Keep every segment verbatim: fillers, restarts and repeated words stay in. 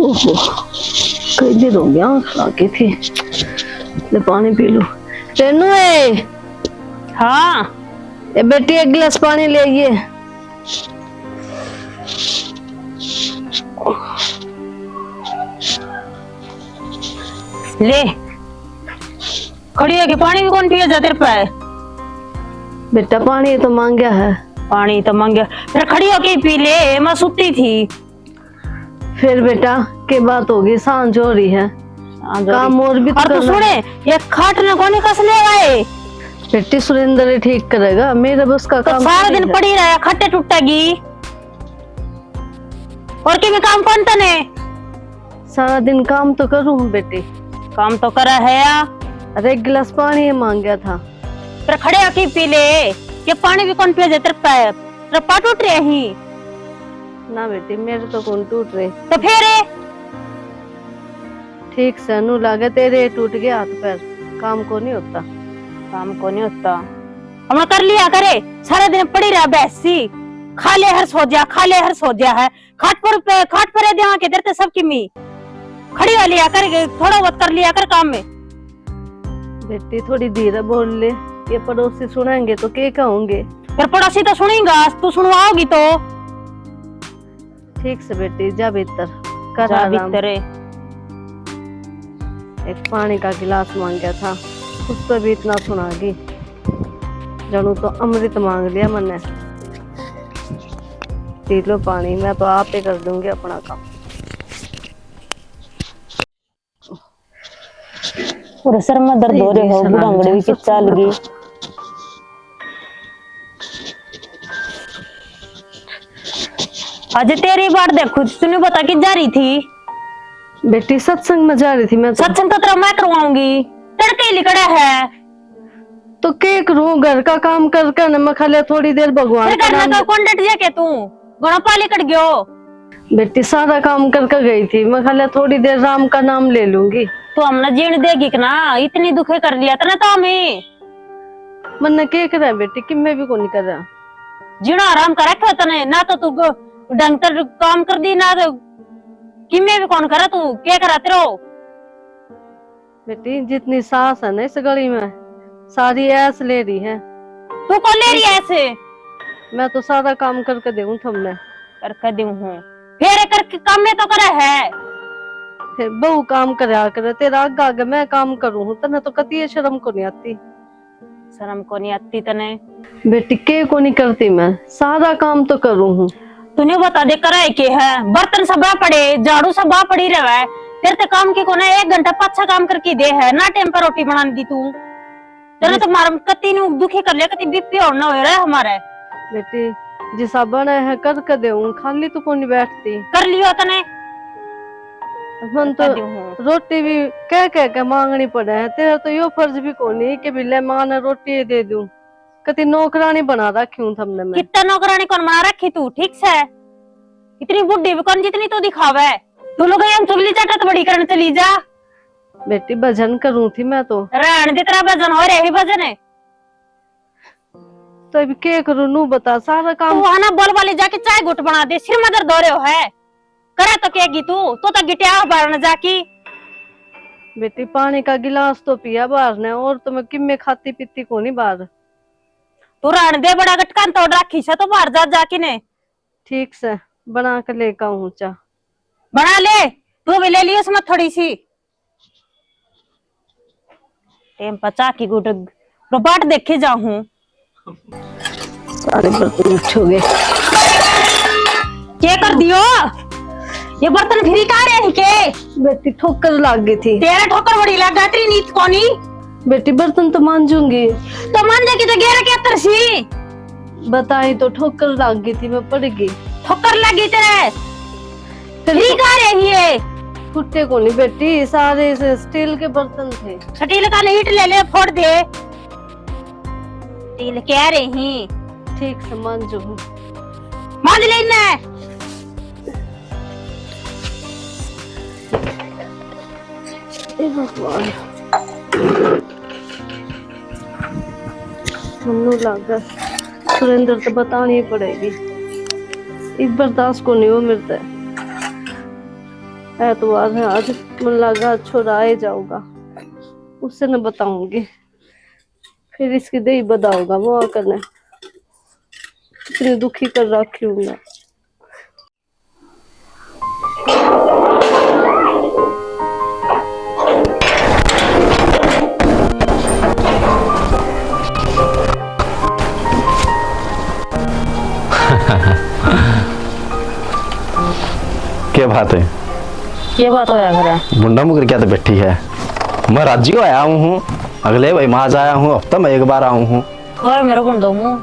ओहो, कई देर हो गया, आँख लागे थी। ले, पानी पी लूं। रेनू ए। हाँ। ए बेटी, एक गिलास पानी ले आइए। ले, खड़ी होके पानी भी कौन पिया जा तेरे पे? बेटा, पानी तो मांग्या है। पानी तो मांग्या, फिर खड़ी होके ही पी ले, मैं सुती थी। फिर बेटा, के बात होगी, सांझ हो रही है, सांझ हो काम रही। और भी तो और तू करना सुने, है। ये खाट ने कौन कस लेगा ये? बेटी, सुरेंद्र ही ठीक करेगा, मेरे बस का तो काम सारा थोड़ी दिन है। पड़ी रहा, खट्टे टूटेगी। और के भी काम कौन तने? सारा दिन काम तो करूँ हूँ बेटी। काम तो करा है या? अरे, एक गिलास पानी ही मांग गया था। फिर खड़े होके पी ले, ये पानी भी कौन पिया जाए तेरे पे? तेरा पा टूट रहे ही। ना बेटी, मेरे तो कौन टूट रहे। तो फिर? ठीक से नू लागे तेरे टूट गए हाथ पैर, काम को नहीं होता। काम को नहीं होता। हमने कर लिया करे, सारा दिन पड़ी रहा बैसी, खा ले हर सो जा, खा ले हर सो जा है। खाट पर पे, खाट पर दे आके तेरे ते सब किमी खड़ी हो लिया कर, थोड़ा बहुत कर लिया कर काम में। बेटी, थोड़ी धीरे बोल ले, ये पड़ोसी सुनेंगे तो के कहोगे? फिर पड़ोसी तो सुनेगा, तू सुनवाओगी तो। ठीक से बेटी, जा भीतर, कर जा आराम। भीतर। एक पानी का गिलास मांग गया था, उस पर भी इतना सुना गई, जानू तो अमृत मांग लिया मैंने। पी लो पानी, मैं तो आप ही कर दूंगी अपना काम। और सर में दर्द हो रहे हो, बुढ़ांगड़ी भी किस चाल गई। आज तेरी बाट देखू, तूने बता कि जा रही थी? बेटी, सत्संग में जा रही थी मैं तो। सत्संग तो तेरा मैं करवाऊंगी, तड़के ही लिकड़ा है। तो के करूं, घर का काम कर कर न मैं खाली थोड़ी देर भगवान फिर का घर में नाम तो ले- कौन डट जा के तू घणा पाली कट गयो। बेटी, सारा काम करके गई थी, मैं खाली थोड़ी देर राम का नाम ले लूंगी। तो हमने जीण देगी कि ना, इतनी दुखे कर लिया तने तो हमें। मन्ने के करा बेटी, किम्मे भी कोनी करा। जीणा आराम कर रखा तने, ना तो तू ग-, ढंग तर काम कर दी, ना तो किम्मे भी कौन करा, तू के करा तेरो। बेटी, जितनी सास है ना इस गली में, सारी ऐस ले रही है। तू कौन ले रही है ऐसे? मैं तो सारा काम करके देऊं थमने। करके देऊं हूँ, फिर करके काम में तो करे है। फिर बहू काम करया करे, तेरा आगे आगे मैं काम करूं हूँ, तन्ने तो कती ये शर्म को नहीं आती। शर्म को नहीं आती तने? बेटी, के को नहीं करती मैं, सारा काम तो करूं हूँ। तूने बता दे, कराए के है? बर्तन सब आ पड़े, झाड़ू सब आ पड़ी रहवे। तेरे ते काम की कोने, एक घंटा पाछा काम करके दे है ना, टाइम पर रोटी बना दी तू। तेरे तो मार कती नु दुखी कर लिया, कती बीपी और ना हो रहा है हमारे। बेटी, जिसा बने है करके देऊं, खाली तो कोनी बैठती। कर लियो तने। मन तो कर दूं हूँ। रोटी भी कह कह के मांगनी पड़े है, तेरा तो यो फर्ज भी कोनी कि भी ले मां ने रोटी दे दूं। कती नौकरानी बना रखी हूँ थमने मैं। कितना नौकरानी कौन बना रखी तू, ठीक से? इतनी बुढ़ी भी कौन जितनी तू दिखावे। तू लोग हम चुगली चटत बड़ी करने चली जा। बेटी, भजन करूं थी मैं तो। रहन दे, तेरा भजन हो रहा है, भजन है। तो अभी के करूं, नू बता, सारा काम। तू है ना, बोल वाली जाके चाय घुट बना दे, सिर में दर्द हो रहे हो है। करे तो कहेगी तू, तू तो गिटिया बाहर न जाकी। बेटी, पानी का गिलास तो पिया बाहर ने, और तो मैं किम्मे खाती पीती कोनी बाहर। तू रहन दे, बड़ा गटकान तोड़ रखी से तो बाहर जा जाकी ने। ठीक से, बना के लेकर आऊं चा। बना ले, तू भी ले लियो उसमें थोड़ी सी। टेम पचा की गुड रो बाट देखे जाऊं। सारे बर्तन उठे गए। के कर दियो? ये बर्तन फिरी का रहे के? बेटी, ठोकर लाग गई थी। तेरा ठोकर बड़ी लाग गई, तेरी नीत कोनी। बेटी, बर्तन तो मांजूंगी। तो मांजेगी तो गेर के तरसी। बताई तो, ठोकर लाग गई थी, मैं पड़ गई। ठोकर लगी तेरे? फिर ठीक तो आ रही है। फुट्टे कोनी बेटी, सारे से स्टील के बर्तन थे। स्टील का लीट ले ले, फोड़ दे। स्टील कह रही। ठीक से मांजू। मांज ले इन्हें। ए भगवान, मन्नू लागे सुरेंद्र तो बतानी पड़ेगी, इब बर्दाश्त को नहीं हो मेरे ते। ऐतवार है आज, मन लगा छोरा आ ही जाऊगा, उससे न बताऊंगी, फिर इसकी दही बदा होगा वो आकर ने, इतनी दुखी कर रखी हूँ मैं। क्या बात है? के बात होया करे? मुंडा मुकर क्या तो बैठी है। मैं राज्य को आया हूँ, अगले भाई माँ आया हूँ, हफ्ता में एक बार आऊँ हूँ। और मेरे को दो मुंह।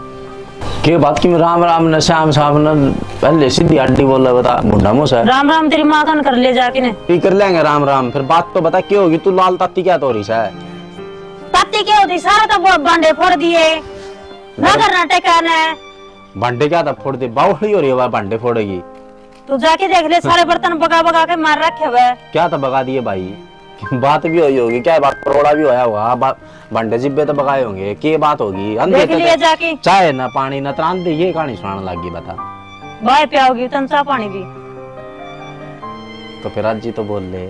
के बात की मैं राम राम न श्याम श्याम न पहले सीधी आडी बोला बता मुंडा मुँह से। राम राम तेरी माँ कन कर ले जाके ने। ये कर लेंगे राम राम, फिर बात तो बता क्या होगी? तू लाल ताती क्या तो रही है? ताती क्या होती? सारा तो वो भांडे फोड़ दिए। ना करना टेका ने। भांडे क्या था फोड़ दे? बावली हो रही है, भांडे फोड़ेगी। तू जाके देख ले, सारे बर्तन बगा बगा के मार रखे हुए। क्या था बगा दिए भाई? बात भी हुई होगी क्या? बात परोड़ा भी होया होगा। बा-, भांडे जिब्बे तो बगाए होंगे। के बात होगी? अंधे देख तो लिए जाके। चाय ना पानी ना त्राण दे, ये कहानी सुनाने लग गई बता। बाय पियाओगी तन चाय पानी भी। तो फिर आज जी तो बोल ले।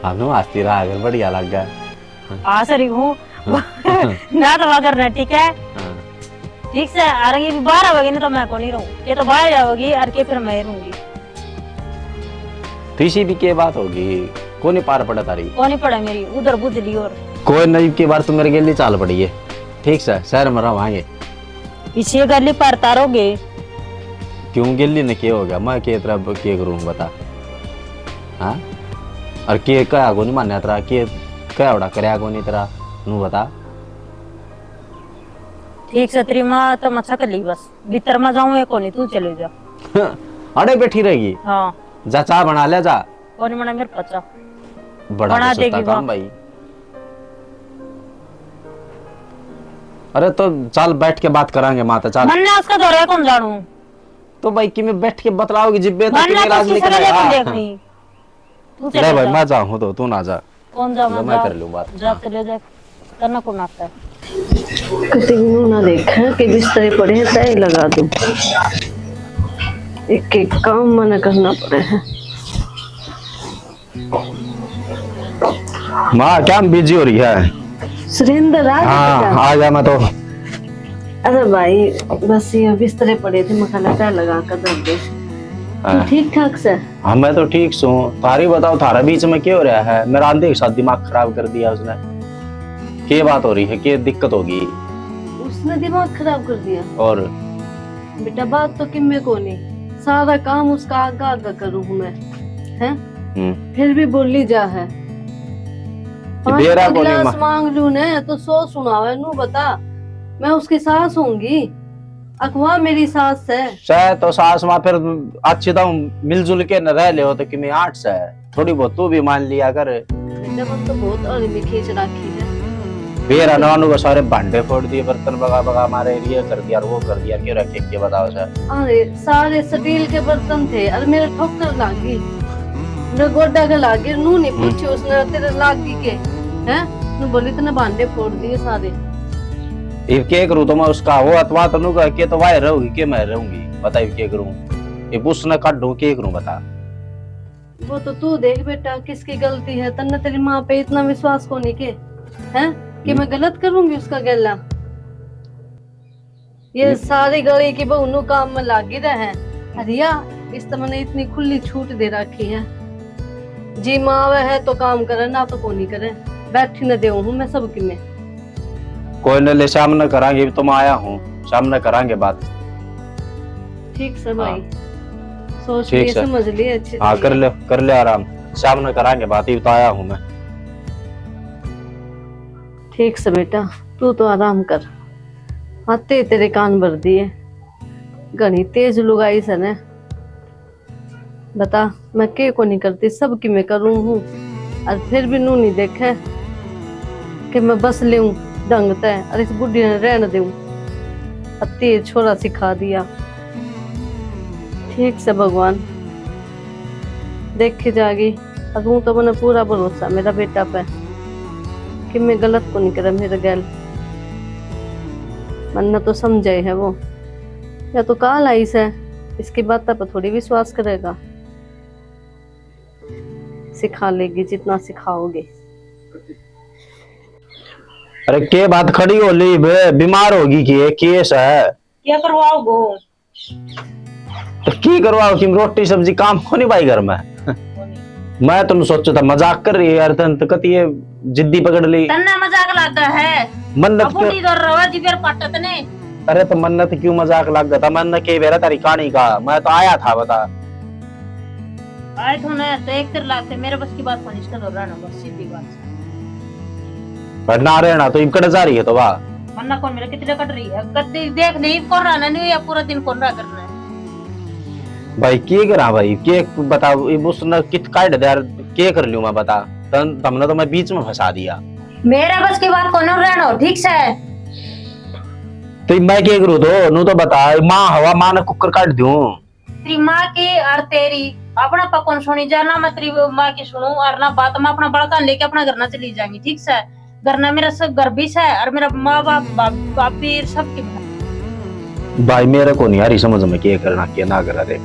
हम हंसती रहा अगर बढ़िया लग गया। आ सरी हूँ। ना तो वहाँ करना, ठीक है? हाँ। ठीक से, और ये भी बाहर आओगी ना तो मैं को नहीं रहूँ। ये तो बाहर जाओगी और के फिर मैं रहूँगी। तो इसी भी के बात होगी, को नहीं पार पड़ा तारी? को नहीं पड़ा मेरी, उधर बुझ ली और। कोई नहीं, की बार तू मेरे गेली चाल पड़ी है। ठीक से, शहर में रवांगे। इसे गली पार तारोगे। क्यों गेली ने के हो गया? मैं के तेरा ब-, के करूँ बता? हाँ? और के कहा को नहीं मान्या तेरा, के कहा उड़ा करया को नहीं तेरा, नू बता। ठीक से तेरी माँ तो मच्छा कर ली बस। भीतर में जाऊँ या कोनी, तू चले जा। अड़े बैठी रहेगी? हाँ। जा चाय बना ले जा। कोनी बना मेरे पचा। बड़ा बना देगी काम भाई। अरे तो चल बैठ के बात करांगे माता, चल। मन्ने उसका दौरे कौन जानू? तो भाई कि मैं बैठ के बतलाओगी जिब्बे तक कि मेरा आज निकल गया। देखनी। तू चले जा। ले भाई, मैं जाऊँ तो तू ना जा। कौन जा, मैं कर लूँ बात। जा चले जा। करना कौन आता है? कतई न्यू ना देखे कि बिस्तरे पड़े हैं, तय लगा दूं। एक एक काम मने करना पड़े है। माँ क्या बिजी हो रही है? सुरेंद्र आ गया हाँ, बेटा। आ गया मैं तो। अरे भाई, बस ये बिस्तरे पड़े थे, मैं खाना तय लगा कर धर दे। हाँ। ठीक ठाक से? हाँ, मैं तो ठीक सूं। थारी बताओ, थारा बीच में क्या हो रहा है? मेरा आंधे के साथ दिमाग खराब कर दिया उसने। के बात हो रही है? के दिक्कत होगी? उसने दिमाग खराब कर दिया। और? बेटा, बात तो किम्मे को नहीं, सारा काम उसका आगा आगा करूँ हूँ मैं, हैं? हम्म। फिर भी बोली जा है। पानी का गिलास मांग लूँ ने तो सौ सुनावे, नू बता, मैं उसकी सास होंगी? अखवा मेरी सास से। सह तो सास माँ फिर अच्छी तो मिलजुल के न रह ले हो तो किमें आठ से थोड़ी बहुत तू भी मान लिया कर। बेटा, मन तो बहुत अड़ी में खींच रखी है। बेरा नानू के सारे भांडे फोड़ दिए, बर्तन बगा बगा मारे, ये कर दिया और वो कर दिया, क्यों रखे के बताओ सर? अरे सारे स्टील के बर्तन थे, अरे मेरे ठोकर लागी, मेरे गोडा के लागी, नू नहीं पूछी उसने तेरे लागी के, हैं? नू बोली तने भांडे फोड़ दिए सारे। इब के करूँ तो मैं उसका वो अथवा तनु का के तो वाह रहूंगी के मैं रहूंगी, बता इब के करूँ, इब उसने काढूं के करूँ बता। वो तो तू देख बेटा, किसकी गलती है, तन्ने तेरी माँ पे इतना विश्वास कोनी के, हैं, कि मैं गलत करूंगी उसका गेला। ये सारी गली की बहू नु काम में लागी रहे हैं। अरे या, इस तो मैंने इतनी खुली छूट दे रखी है, जी माँ आवे है तो काम करे, ना तो कोनी करे। बैठी न देऊ हूँ मैं सब किन्ने। कोई न ले, सामने करांगे, तुम आया हूँ, सामने करांगे बात। ठीक से भाई, हाँ। सोच ठीक लिए, से। समझ लिए अच्छे हाँ, से। कर ले, कर ले आराम, सामने करांगे बात, ये तो आया हूँ मैं। ठीक से बेटा, तू तो आराम कर, आते ही तेरे कान भर दिए। घणी तेज लुगाई से ने। बता, मैं के कोनी करती, सब की मैं करूँ हूँ, और फिर भी नू नहीं देखे कि मैं बस लेऊँ ढंग तै और इस बुढ़ी ने रहन देऊँ। अति छोरा सिखा दिया। ठीक से भगवान देखे जागी, और हूँ तो मने पूरा भरोसा मेरा बेटा पे कि मैं गलत कोनी करे मेरे गैल। मन्ने तो समझाए है वो, या तो काल आई से, इसकी बात पर थोड़ी विश्वास करेगा। सिखा लेगी जितना सिखाओगे। अरे के बात खड़ी हो ली बे, बीमार होगी के, केस है? क्या करवाओगो? तो की करवाओ कि रोटी सब्जी काम को नहीं भाई घर में? मैं तुम सोचो था मजाक कर रही है यार, तन तो कती ये जिद्दी पकड़ ली। तन्ने मजाक लागा है। मन्नत अब क्यों? नहीं डर रहा जी, फिर पटत ने। अरे तो मन्नत क्यों मजाक लग गया था? मन्नत के बेरा तारी कहानी का, मैं तो आया था बता। आए तो ना तो एक तेरे लागते मेरे बस की बात कोनी, इसका डर रहना बस, सीधी बात। पर ना रहना तो इब कट जा रही है तो वाह। मन्ना कौन मेरा कितने कट रही है, कद देख ले इब कौन रहना नहीं या पूरा दिन कौन रहा करना है। भाई के करा भाई, के बताओ, इब उसने कित काट दे यार, के कर लूं मैं बता? तन, तुमने तो मैं बीच में फंसा दिया। मेरे बस की बात कोनी रहना हो, ठीक से? तो मैं के करूँ तो, नू तो बता, माँ हवा, माँ ने कुकर काट दूं। तेरी माँ की और तेरी अपना पा कौन सुनी जा ना, मैं तेरी माँ की सुनूं और ना बात, मैं अपना बड़का लेके अपना घर ना चली जाएंगी, ठीक से? घर ना मेरा सब घर भी से और मेरा माँ बाप, बाप, बाप भी सब की। भाई मेरे को नहीं आ रही समझ में, क्या करना क्या ना करना। देख,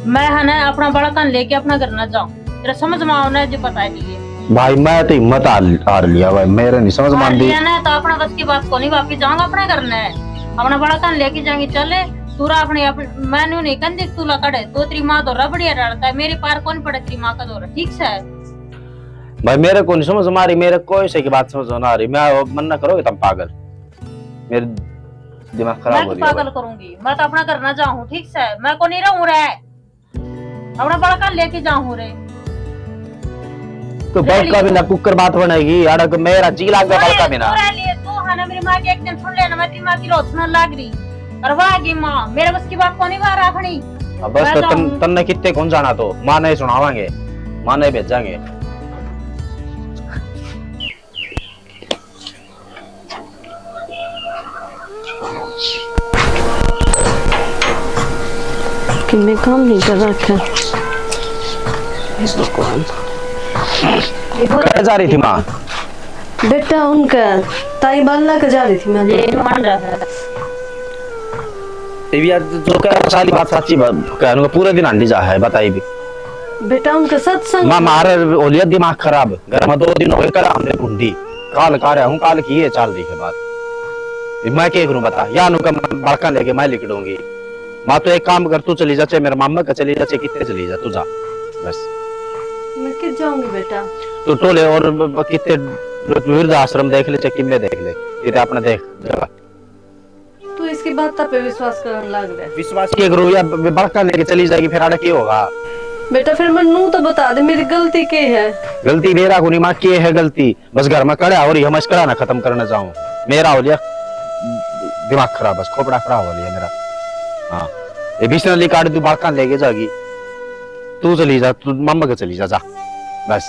मैं है ना अपना बड़का लेके अपना घर ना जाऊं, तेरा समझ में आओ ना जो बता दिए। भाई मैं तो हिम्मत हार, हार लिया भाई, मेरे नहीं समझ में हार आंदी। लिया ना तो अपना बस की बात कोनी, वापिस जाऊंगा अपने घर ने, अपना बड़का लेके जाएंगे। चले तू रा अपने, अपने, मैं न्यू नहीं कहती तू ला कड़े, तो तेरी माँ दौरा बढ़िया रलता है, मेरी पार कौन पड़े तेरी माँ का दौरा, ठीक से? भाई मेरे को नहीं समझ में आ रही, मेरे को इसे की बात समझ में आ रही। मैं वो मन ना करोगे तुम पागल, मेरे दिमाग खराब मैं हो तो रही है पागल भाई। करूंगी, मैं तो अपना घर ना जाऊं, ठीक से? मैं को नहीं रहूं रे, अपना बड़का लेके जाऊं रे। तो ले बड़का लियो। भी ना कुकर बात बनाएगी, अड़क मेरा जी लाग गया अरे, बड़का भी ना। तू ले लिए, तू है ना मेरी माँ की एक दिन सुन लेना, मैं तेरी माँ की रोज सुनने लाग रही। और वाह की माँ, मेरे बस की बात कोनी बाहर आखनी। अब बस मैं तो तन, जाऊं। तन्ने कितने कौन जाना तो, माँ नहीं सुनावांगे, माँ नहीं भेजांगे। किन्ने काम नहीं कर रखा। हे भगवान। कहाँ जा रही थी माँ? बेटा, उनका ताई बाला के जा रही थी मैं। ये मान रहा है। ये भी यार, जो कह सारी बात सच्ची बात कह, उनका पूरा दिन आंधी जा है, बताई भी। बेटा, उनका सत्संग माँ, मारे हो लिया दिमाग खराब। घर में दो दिन हो गए, कल हमने ढूंढी, काल का रहा हूँ, काल की ये चाल रही है बात। ये मैं क्या करूँ बता, या नु का बड़का लेके मैं लिकड़ूंगी। माँ तो एक काम कर, तू चली जा, चाहे मेरे मामा का चली जा, चाहे कितने चली जा, तू जा बस। मैं कित जाऊंगी बेटा? तू टोले और ब-, ब-, कितने वृद्ध आश्रम देख ले, चाहे किमले देख ले, कितने अपने देख जगह। तू इसकी बात पे विश्वास करने लग रहा है। विश्वास के करूँ या ब-, बड़का लेके चली जाएगी, फिर आड़ा की होगा? बेटा, फिर मैं नू तो बता दे, मेरी गलती के है? गलती मेरा को नहीं माँ, के है गलती? बस घर में कड़ा हो रही है, मैं इस कड़ा ना खत्म करना चाहूँ। मेरा हो लिया दिमाग खराब, बस खोपड़ा खराब हो लिया मेरा। हाँ, ये बिस्तर ली काट, तू बड़का लेके जाएगी, तू चली जा, तू मामा के चली जा, जा बस।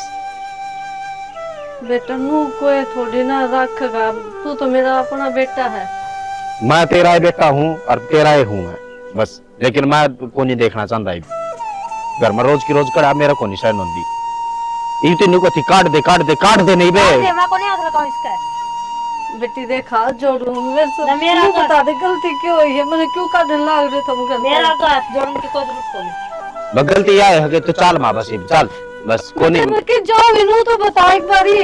बेटा, नू कोई थोड़ी ना रखेगा, तू तो मेरा अपना बेटा है। मैं तेरा ही बेटा हूँ और तेरा ही हूँ मैं, बस। लेकिन मैं कोनी देखना चाहता इब। घर में रोज की रोज कड़ा मेरा कोनी सहन होंदी। इब तो न्यू कथी काट दे, काट दे, काट दे नहीं बे। काट दे, मैं कोनी हाथ लगाऊं इसका। बेटी देख हाथ जोड़ू, मेरे से ना मेरा तू हाथ बता दे गलती क्यों हुई है, मैंने क्यों काटने लाग रहे तुम घर मेरा पे? हाथ जोड़ने की कोई जरूरत कोनी। बस गलती यह है कि तू चाल माँ बस इब, चाल। बस कोनी। मैं के जाऊंगी नू तो बता एक बारी।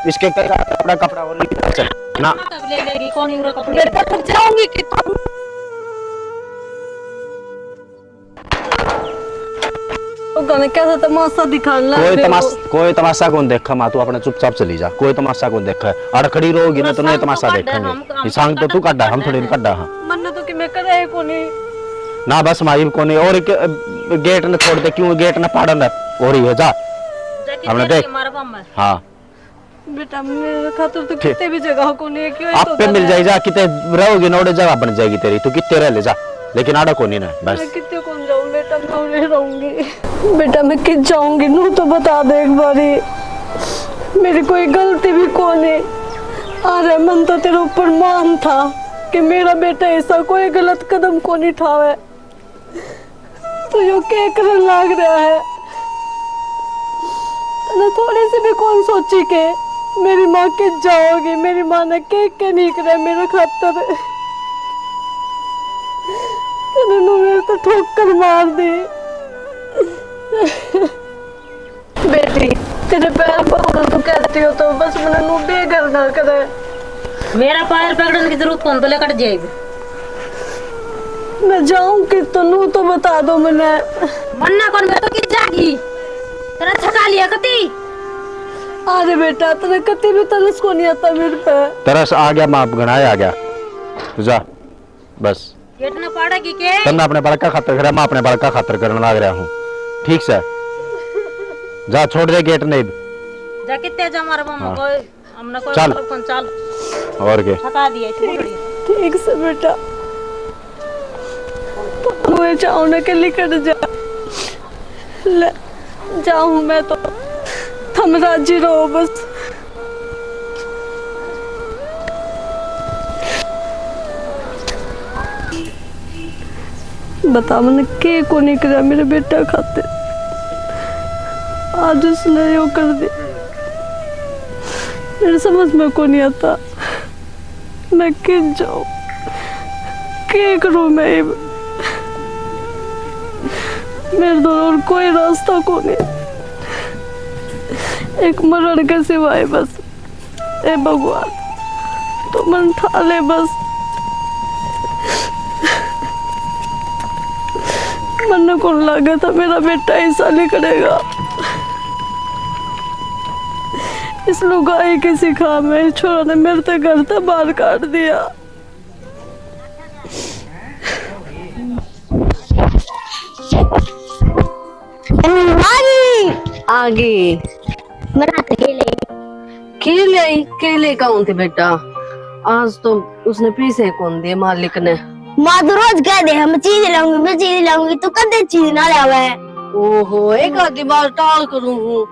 इसके कपड़ा, कपड़ा और चल ना। ले लेगी, कौन ही उरा कपड़े? बेटा, मैं जाऊंगी कि तुम? वो गाने कैसा तमाशा दिखाने लग कोई रहे हो? तमाश-, कोई तमाशा कौन देखा माँ, तू अपने चुपचाप चली जा, कोई तमाशा कौन देखा। अड़ खड़ी रहोगी ना, तो नहीं तमाशा देखेंगे। ये सांग तो तू काटा, हम थोड़ी काटा हाँ। मन्ने तो कि मैं करे कोनी। ना बस माँ, इब कोनी। और एक, अ, गेट ने छोड़ दे, क्यों गेट ने फाड़न हो रही है, जा। जा, कितने हमने देख। मारा पामा। हाँ। बेटा, मेरे खातर तो ठीक। कितने भी जगह कोनी है, क्यों आप तो पे मिल जाए, जा, कितने रहोगे ना, ओड़े जगह बन जाएगी तेरी, तू कितने रह ले जा, लेकिन आड़ा कोनी ना, बस। मैं कितने कौन जाऊँ बेटा, मैं उन्हें रहूंगी। बेटा, मैं कित जाऊंगी, नू तो बता दे एक बारी, मेरी कोई गलती भी कोनी। अरे, मन तो तेरे ऊपर मान था कि मेरा बेटा ऐसा कोई गलत कदम कोनी उठावे। तू यो के करन लाग रहा है? तने थोड़ी सी भी कौन सोची के मेरी माँ के जाओगी, मेरी माँ ने के के नहीं करे मेरे खातर। तने नू मेरे तो ठोकर मार दी। तेरे पैर पकड़ो, तू कहती हो तो बस मन्ने नू बेघर ना करे। मेरा पैर पकड़ने की जरूरत कौन, तो लेकर जाएगी। मैं जाऊं कि तो नू तो बता दो मन्ने। मन्ना कौन, मैं तो कित जागी। तेरा थका लिया कती। अरे बेटा, तेरे कती भी तरस को नहीं आता मेरे पे। तरस आ गया, माँ, घणा आ गया। तू जा, बस। गेट ना पाड़ेगी के? तन्ने अपने बड़का खातर करे, मैं अपने बड़का खातर करने लाग रहा हूँ। ठीक से? जा, छोड़ दे गेट नहीं। जा, कितने जा मारे मामा हाँ। कोई, हमने कोई चल। मतलब कौन चल। और के? हटा दिए, छोड़ दिए। ठीक से बेटा। तू चाहो ना के लिकड़ जा। ले, जाऊं मैं तो। थम राजी रहो बस। बता, मैंने के कोनी करया मेरे बेटा खातिर, आज उसने यो कर दिया। मेरे समझ में कोनी आता, मैं कित जाऊं, के करूं मैं इब? मेरे तो और कोई रास्ता कोनी, एक मरण के सिवाय बस। ए भगवान, तू मन ठा ले बस। मन्ने कौन लागे था मेरा बेटा ऐसा निकलेगा। इस लुगाई के सिखा में इस छोरा ने मेरे ते घर ते बाहर काट दिया। मारी। आगे। मना तो के ले। के ले आई? के ले का होते बेटा? आज तो उसने पीसे कौन दे मालिक ने। माँ तो रोज कह दे, "हम चीज लाऊंगी, मैं चीज लाऊंगी," तू कदे चीज ना लावे। ओहो, एक आधी बार टाल करूं हूँ।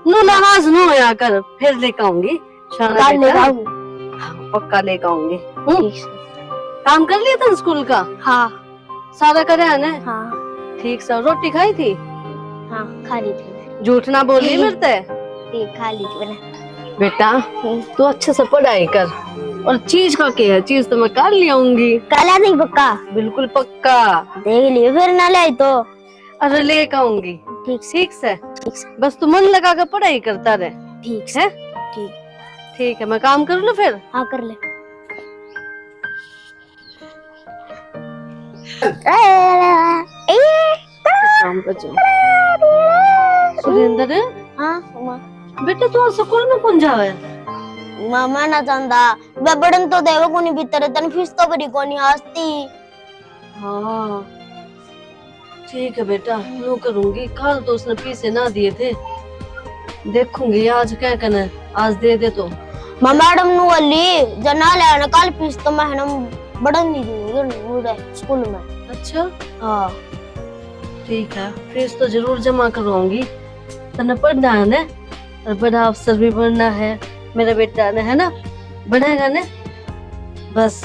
नू नाराज ना होया कर, फिर लेकर आऊंगी। शाना काल बेटा। लेकर आऊंगी। हाँ, पक्का लेकर आऊंगी। हम्म? ठीक से। काम कर लिया था स्कूल का? हाँ। सारा करे है ना? हाँ। ठीक से। रोटी खाई थी? हाँ, खा ली थी। झूठ ना बोली मेरे ते। ठीक, खा ली थी मैंने। बेटा, हम्म। तू अच्छे से पढ़ाई कर और चीज का क्या है? चीज तो मैं काल ले आऊंगी। काल आ नहीं पक्का? बिल्कुल पक्का। देख लियो फिर ना ले आई तो। अरे लेकर आऊंगी। ठीक से। ठीक से। ठीक से। बस तू मन लगा के पढ़ाई करता रहे। ठीक से। हैं? ठीक। ठीक है, मैं काम कर लूं फिर? हाँ, कर ले। काम कर जाओ। सुरेंद्र। हाँ, माँ। बेटा, तू आज स्कूल में कौन जावे? माँ, मैं ना जांदा। वे बड़न तो देवे कोनी भीतर, तन फीस तो भरी कोनी आज ती। हाँ, ठीक है बेटा, न्यू करूंगी। काल तो उसने पैसे ना दिए थे, देखूंगी आज क्या कहना है, आज दे दे तो। माँ, मैडम नु वाली जना ले आने काल फीस तो मैं ना बड़न नहीं दूंगी उड़े स्कूल में। अच्छा, हाँ, ठीक है, फीस तो जरूर जमा करवाऊंगी। तन्ने पढ़ना है ना, और बड़ा अफसर भी बनना है मेरा बेटा ने, है ना? बनेगा ना? बस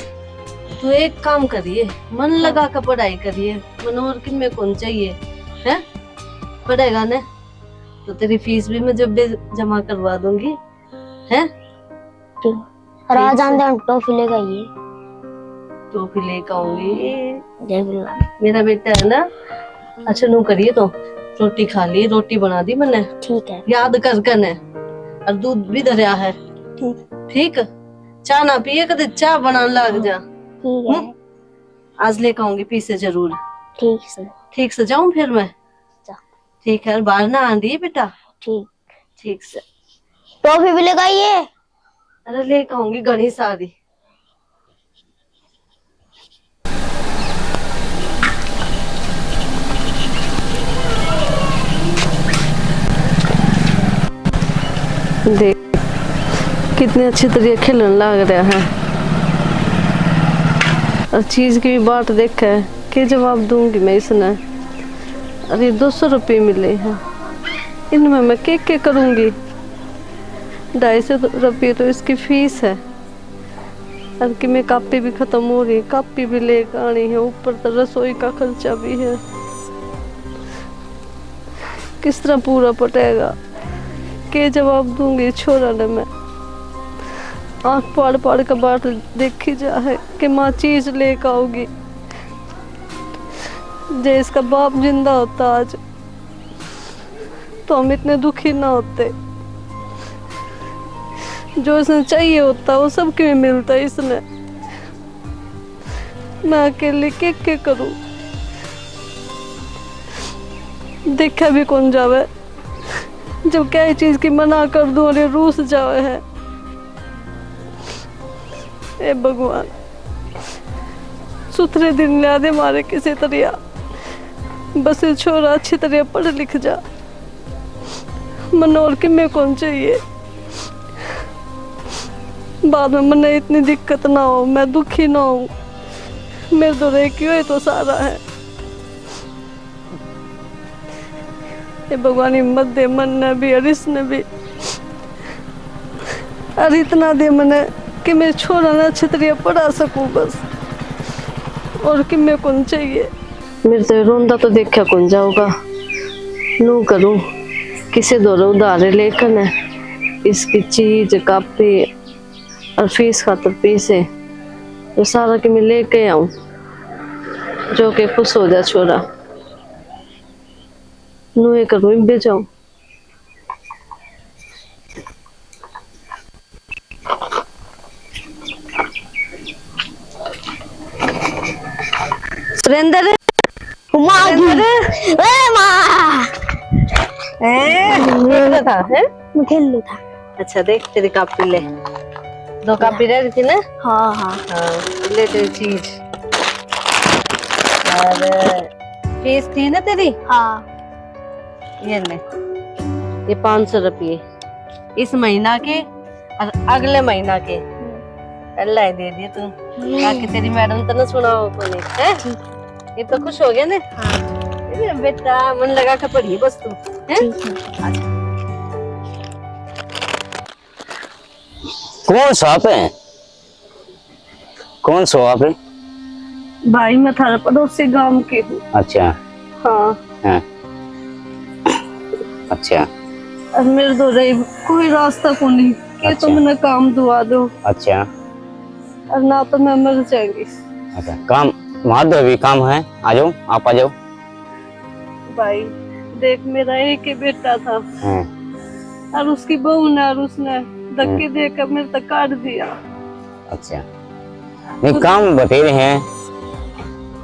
तू एक काम करिए, मन लगा के पढ़ाई करिए, मन और किमें कौन चाहिए, हैं? पढ़ेगा ना तो तेरी फीस भी मैं जब भी जमा करवा दूंगी, हैं? ठीक। और आ ठीक से। जान दे, हम टॉफी लेके आइए। टॉफी लेके आऊंगी। जय बिल्ला। मेरा बेटा है ना, अच्छा नू करिए तो, रोटी खा ली, रोटी बना दी मैंने। ठीक है। याद कर कने, और दूध भी धरया है। ठीक। ठीक, चाह ना पिए कदे, चाह बनाने लग जा। ठीक है। हम्म? आज लेके आऊंगी पीसे जरूर। ठीक से। ठीक से जाऊं फिर मैं? जा। ठीक है, बाहर ना आंदी बेटा। ठीक। ठीक से। टॉफी भी लेके आइए। अरे लेके आऊंगी घणी सारी। देख, कितनी अच्छी तरह खेलन लाग रहा है, और चीज की भी बाट देखे, के जवाब दूंगी मैं इसने? अरे, दो सौ रुपये मिले हैं, इनमें मैं के के करूंगी? ढाई सौ रुपये तो इसकी फीस है, और कि मैं कापी भी खत्म हो रही, कापी भी लेकर आनी है, ऊपर तो रसोई का खर्चा भी है। किस तरह पूरा पटेगा? के जवाब दूंगी छोरा ने मैं? आंख पाड़ पाड़ के बाट देखी जा है कि माँ चीज लेकर आओगी। जे इसका बाप जिंदा होता आज, तो हम इतने दुखी ना होते। जो इसने चाहिए होता, वो सब किमें मिलता है इसने। मैं अकेली के, के करूं? देखा भी कौन जावे, जब क्या चीज की मना कर दूं और ये रूस जावे है। ए भगवान, सुथरे दिन ल्या दे मारे किसी तरिया, बस ये छोरा अच्छी तरिया पढ़ लिख जा। मन्ने और किमें कौन चाहिए। बाद में मन्ने इतनी दिक्कत ना हो, मैं दुखी ना हूँ। मेरे तो रह क्यों है तो सारा है। हे भगवान, हिम्मत दे मन्ने भी और इसने भी। और इतना दे मन्ने कि मेरे छोरा ने अच्छी तरिया पढ़ा सकूं बस। और किमें कौन चाहिए। मेरे तो रोंदा तो देखा कौन जाऊगा। नू करूं, किसे धोरे उधारे लेकर न इसकी चीज, कापी और फीस खातर पैसे, ये सारा किमें लेके आऊं, जो के खुश हो जा छोरा। नू ये करूं, इब्बे जाऊं। सुरेंद्र, माँ की। सुरेंद्र। ए माँ। ए, खेल रहा था, हैं? मैं खेल रहा था। अच्छा, देख तेरी कापी ले। दो कापी रह गई थी ना? हाँ, हाँ। हाँ, ले तेरी चीज। और फीस थी ना तेरी? हाँ। ये ले, ये पाँच सौ रुपये इस महीना के और अगले महीना के। हम्म। पहला ही दे दिए तू, हम्म। ताकि तेरी मैडम तो ना सुनाओ कोनी, हैं? ठीक। ये तो खुश हो गया ना? हाँ। ये बेटा, मन लगा के पढ़िए बस तू, हैं? ठीक है। अच्छा। कौन सा आप है? कौन सो आप? भाई, मैं थारे पड़ोसी गांव की हूँ। अच्छा। हाँ। हाँ। अच्छा। और मेरे तो रही कोई रास्ता को नहीं कि अच्छा। तुम ना काम दुआ दो। अच्छा। और ना तो मैं मर जाएंगी। अच्छा, काम, वहाँ तो अभी काम है, आ जाओ, आप आ जाओ। भाई, देख, मेरा एक ही बेटा था। हाँ। और उसकी बहू ने और उसने धक्के हम्म। देकर मेरे तक काट दिया। अच्छा। नहीं, काम बतेरे हैं।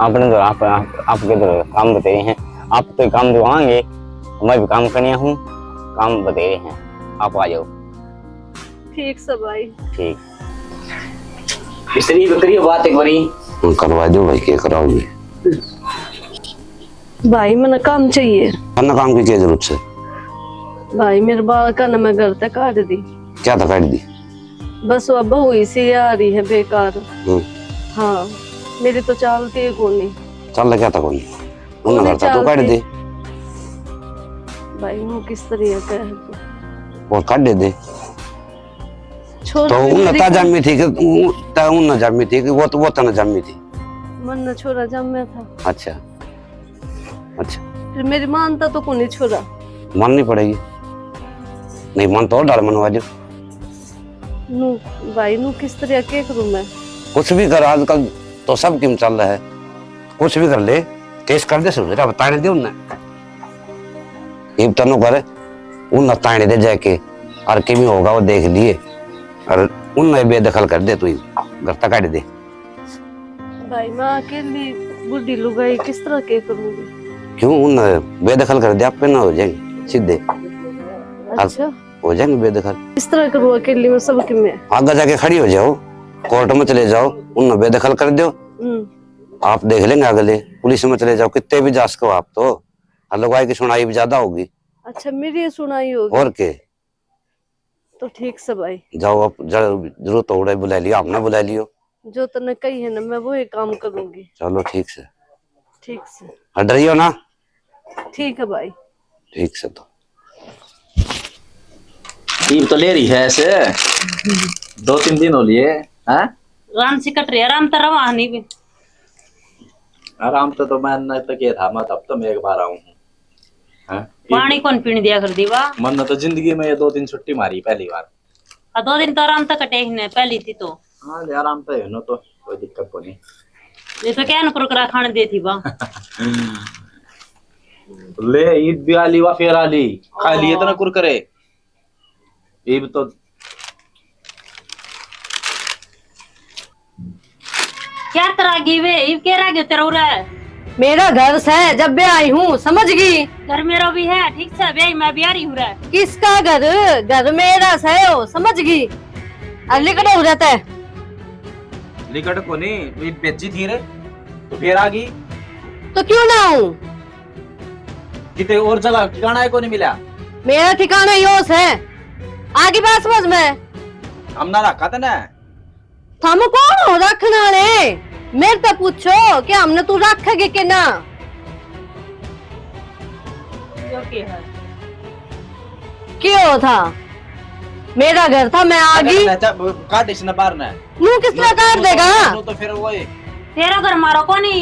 आपने तो आप, आप, आपके तो काम बतेरे हैं। आप तो काम दिवाएंगे। मैं भी काम करने हूँ। काम बतेरे हैं। आप आ जाओ। ठीक से भाई। ठीक। मिस्त्री भी करियो बात एक बारी। करवा दो भाई, क्या कराओगे? भाई, मन्ने काम चाहिए। मन्ने काम की क्या जरूरत है? भाई, मेरे बालका ने मैं घर तक काट दी। क्या था काट दी? बस वो बहू ही सी आ रही है बेकार। हम्म। हाँ, मेरी तो चालती ही कोनी। चल क्या था कोनी? उन्हें कोनी घर तक तो काट चालती। दे। भाई, वो किस तरह का है? वो काट दे दे। छोड़ तो दे उन्हें मेरी ता को। जामी थी कि उ-, ता उन्हें जामी थी कि वो तो, वो तने जामी थी? मन्ने छोरा जाम्या था। अच्छा। अच्छा। फिर मेरी मानता तो कोनी छोरा। माननी पड़ेगी। नहीं मान तो और डाल मनवा जो। नू, भाई, नू किस तरह के करूं मैं? कुछ भी कर, आजकल तो सब किम चल रहा है। कुछ भी कर ले, केस कर दे शुरू, अब ताने दे उन्हें। इब तनु कर, उन्हें ताने दे जाके, और किमी होगा वो देख लिए, और उन्हें बेदखल कर दे तू, घर तक काट दे। भाई, मैं अकेली बूढ़ी लुगाई किस तरह के करूंगी? क्यों, उन्हें बेदखल कर दे, आप पे ना हो जाएंगे सीधे। अच्छा। हो जाएंगे बेदखल। किस तरह करूँ अकेली में सब किमें? आगे जाके खड़ी हो जाओ, कोर्ट में चले जाओ, उन्हें बेदखल कर दो। हम्म। आप देख लेंगे अगले, पुलिस में चले जाओ, कितने भी जा सको आप तो, और लुगाई की सुनाई भी ज्यादा होगी। अच्छा, मेरी ये सुनाई होगी। और के? तो ठीक से भाई। जाओ, आप जरूरत हो रही बुला लियो, हमने बुला लियो। जो तन्ने कही है ना, मैं वो ही काम करूंगी। चलो ठीक से। ठीक से। हाँ, डरियो ना। ठीक है भाई। ठीक से तो। इब तो ले रही है ऐसे। दो तीन दिन हो लिए, हैं? आराम से कट रही है, आराम तो रवा नहीं भी। आराम तो, तो मैं न तो किया था, मैं तब तो मैं एक बार आऊं हूँ। हैं? पानी कौन पीने दिया कर दीवा? मन तो जिंदगी में ये दो दिन छुट्टी मारी पहली बार। आ, दो दिन तो आराम तक कटे ही ने, पहली थी तो। हाँ, ले आराम तो है ना, तो कोई दिक्कत को नहीं। ये तो क्या न कुरकुरा खाने दे थी बा। ले, ईद भी आ ली वा, फिर आ ली। खा लिए तो ना कुरकुरे। ईब तो क्या तरह गई वे, इब के रह गए तेरे उरे? मेरा घर से जब भी आई हूँ, समझ गई? घर मेरा भी है, ठीक से, ब्याही मैं ब्याह रही हूँ रे। किसका घर? घर मेरा से हो, समझ गई? और लिकड़ो हो जाता है। लिकड़ को नहीं, ये भेजी थी रे, तो फिर आ गई। तो क्यों ना आऊं? किते और जगह ठिकाना है को नहीं मिला? मेरा ठिकाना यो से। आगे बात समझ में। हम ना रखा था ना। थम कौन हो रखने वाले? मेरे तो पूछो कि हमने तू रखेगी कि ना? यो के है? क्यों था? मेरा घर था, मैं आ गई। अच्छा, काट इसने बाहर ना। मुंह किस तरह काट देगा? तो फिर वो ही। तेरा घर मारो कोनी।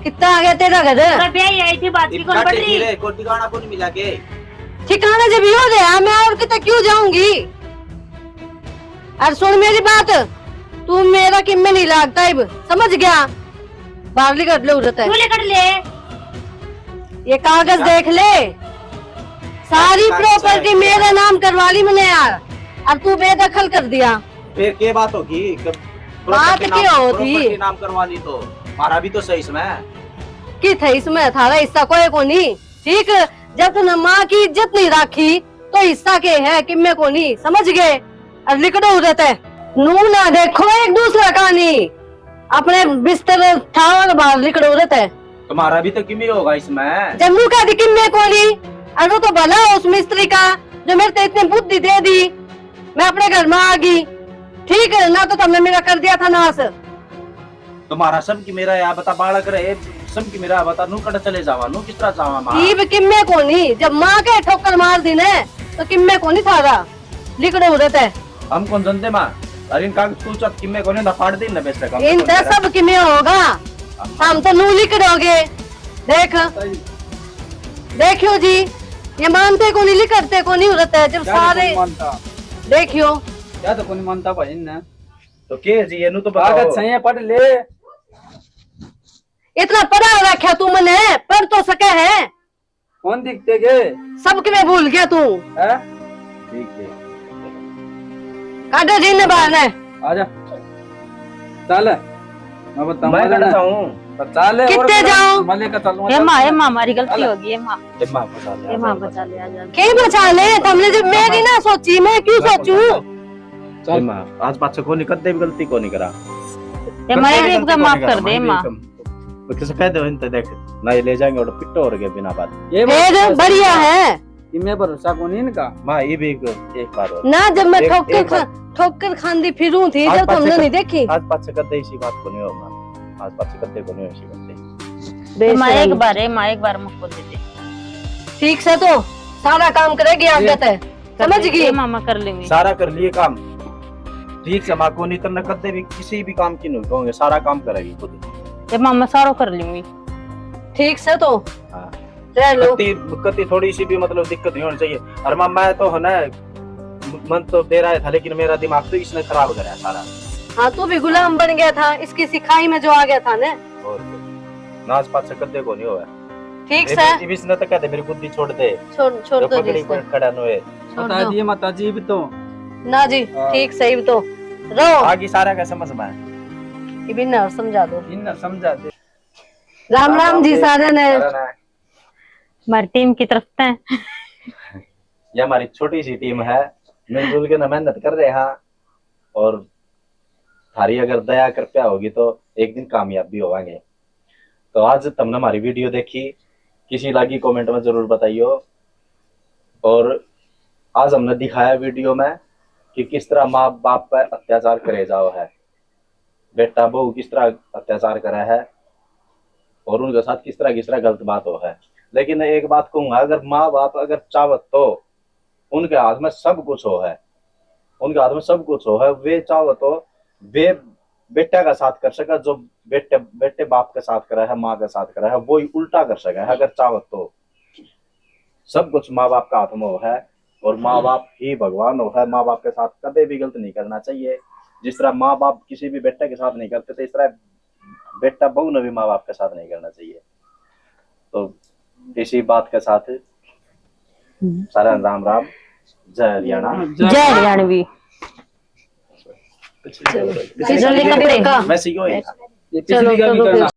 कितना आ गया तेरा घर? अरे ब्याही आई थी, बात की कौन पड़ रही? रे, कोई ठिकाना को नहीं मिला के? ठिकाना जब यो रहा, मैं और किते क्यों जाऊंगी? और सुन मेरी बात, तू मेरा किम्मे नहीं लागता इब, समझ गया? बाहर लिकड़ ले उधर तक। क्यों लिकड़ ले? ये कागज देख ले, सारी प्रॉपर्टी मेरे नाम करवा ली मैंने यार, और तू बेदखल कर दिया। फिर के बात होगी? बात के होगी? प्रॉपर्टी नाम करवा ली तो हमारा भी तो सही इसमें। की थे इसमें? थारा हिस्सा कोई को नहीं। ठीक, जब तूने माँ की इज्जत नहीं रखी तो हिस्सा के है, किम्मे को नहीं, समझ गए? और लिकड़ो उधर तक। नू ना देखो एक दूसरे का नहीं, अपने बिस्तर ठावर बाहर लिकड़ो उधर तक। तुम्हारा भी तो किम्मे होगा इसमें। जब नू कह दी किम्मे को नहीं, और वो तो भला हो उस मिस्त्री का जो मेरे को इतनी बुद्धि दे दी, मैं अपने घर में आ गई। ठीक है ना, तो तुमने मेरा कर दिया था नाश। तुम्हारा सब की मेरा या बता बालक रहे, सब की मेरा बता नू कट चले जावा, नू किस तरह जावा माँ? इब किम्मे को नहीं, जब माँ के ठोकर मार दी ने, तो किम्मे को नहीं थारा। लिकड़ो उधर तक। हम कौन जानते माँ? अरे इन कागज कुछ अब किम्मे को नहीं ना, फाड़ दे ना बेच तक। इन सब किम्मे होगा, हम तो नू लिकड़ोगे। देख, देखियो जी, ये मानते को नहीं, लिकड़ते को नहीं उधर तक, जब सारे देखियो। क्या तो को नहीं मानता भाई इनने। तो के जी, ये नू तो बताओ। कागज सही है, पढ़ ले। इतना पढ़ा रखा तू मने, पढ़ तो सके है। कौन दिखते के? सब किम्मे भूल गया तू। हैं? ठीक है। काटो जी ने बाहर ने। आजा। चल। मैं बताऊं मैं ना। तो चल, और कितने जाऊं? मैं लेकर चलूंगा। ए माँ, ए माँ, हमारी गलती होगी, ए माँ। ए माँ, बचा ले, ए माँ, बचा ले, आजा। के बचा ले? तुमने जब मैं नहीं ना सोची, मैं क्यों सोचूं? चल। ए माँ, आज पाछे को नहीं, कदे भी गलती को नहीं करा। ए माँ, ये भी माफ कर दे, माँ। तो किसे कह दो इनते, देख, ना ये ले जाएंगे और पिट्टो हो गए बिना बात। ये फिर बढ़िया है। इनमें भरोसा को नहीं इनका। माँ, ये भी एक, एक बार और। ना, जब मैं एक, ठोकर एक खा-, बार। ठोकर खांदी फिरूं थी, जब तुमने नहीं देखी। आज पाछे कदे इसी बात को नहीं हो, माँ। आज पाछे कदे को नहीं हो इसी बात। माँ, एक बार है, माँ, एक बार मौको दे दे। ठीक से तो सारा काम करेगी आगे तक। समझ गई? मामा कर लेंगे। सारा कर लिए काम। ठीक से माँ को नहीं, तन्ने कदे भी किसी भी काम की नहीं कहोगे, सारा काम करेगी खुद। ये मामा सारो कर लूंगी। ठीक से तो। हाँ। रह लो। कति, कति थोड़ी सी भी मतलब दिक्कत नहीं होनी चाहिए। और माँ मैं तो है ना, मन तो दे रहा था, लेकिन मेरा दिमाग तो इसने खराब करा सारा। हाँ, तू भी गुलाम बन गया था, इसकी सिखाई में जो आ गया था ना। और क्या। नाच पाछे कदे को नहीं होगा। ठीक से। इब इसने तो कहते मेरी बुद्धि छोड़ दे। छोड़, छोड़ दो पगड़ी जी। खड़ा नो है। छोड़ दो। माता जी, इब तो। ना जी, हाँ। ठीक से, इब तो। रो। आगे सारा का समझ में। इब इन्हें और समझा दो। इन्हें समझा दे। राम राम जी सारे ने। हमारी टीम की तरफ से। ये हमारी छोटी सी टीम है, मिलजुल के ना मेहनत कर रहे हैं। और थारी अगर दया कृपया होगी तो एक दिन कामयाब भी होवांगे। तो आज तुमने हमारी वीडियो देखी, किसी लागी कमेंट में जरूर बताइयो। और आज हमने दिखाया वीडियो में कि किस तरह माँ बाप पर अत्याचार करे जाओ है, बेटा बहू किस तरह अत्याचार करे है और उनके साथ किस तरह, किस तरह गलत बात हो है। लेकिन एक बात कहूंगा, अगर माँ बाप अगर चाहत तो उनके हाथ में सब कुछ हो है, उनके हाथ में सब कुछ हो है। वे चाहो तो वे बेटा का साथ कर सके जो बेटे, बेटे बाप के साथ करे है, माँ के साथ करे है, वो ही उल्टा कर सके है अगर चाहो तो। सब कुछ माँ बाप का हाथ में हो है और माँ बाप ही भगवान हो है। माँ बाप के साथ कभी भी गलत नहीं करना चाहिए। जिस तरह माँ बाप किसी भी बेटे के साथ नहीं करते थे, इस तरह बेटा बहू ने भी माँ बाप के साथ नहीं करना चाहिए। तो इसी बात के साथ हम्म। सारा राम राम, जय हरियाणा। जय हरियाणवी। जल्दी कपड़े। वैसे यो है। ये पिछली का भी करना।